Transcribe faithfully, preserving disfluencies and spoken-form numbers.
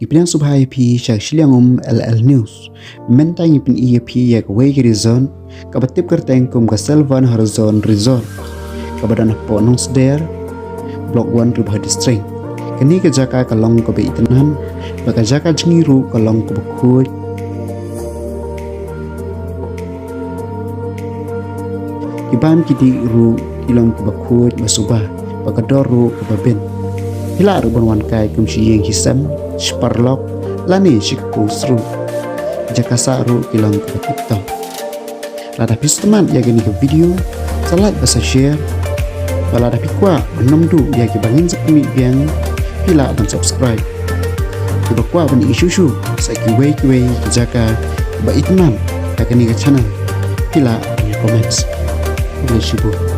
Pdiang sngewbha ïa phi sha Shiliang Um L L News. Mynta ngi pyni ïa phi ïa kawei ka resort kaba tip kyrteng kum ka Sylvan Horizon Resort, kaba don hapoh Nongsder, Block one, Ri Bhoi District. Kane ka jaka ka long kaba itynnad, bad ka jaka jngi ruh ka long kaba khuid. Ki bam ki dih ruh ki long kiba khuid ba suba, bad ka dor ruh kaba bit. Phi lah ruh ban wan kai kum shi ïing shi sem, shi paralok, lane shi kpu sru. Jaka sah ruh ki long kiba tip top. Lada phi sngewtynnad ïa kane ka video, sa like bad sa share. Bad lada phi kwah ban nym duh ïa kiba ngin sa pynmih biang, phi lah ban subscribe. Kiba kwah ban ïohi shuh shuh sa kiwei kiwei ki jaka ba itynnad ha kane ka channel, phi lah ban comment. Khublei shibun.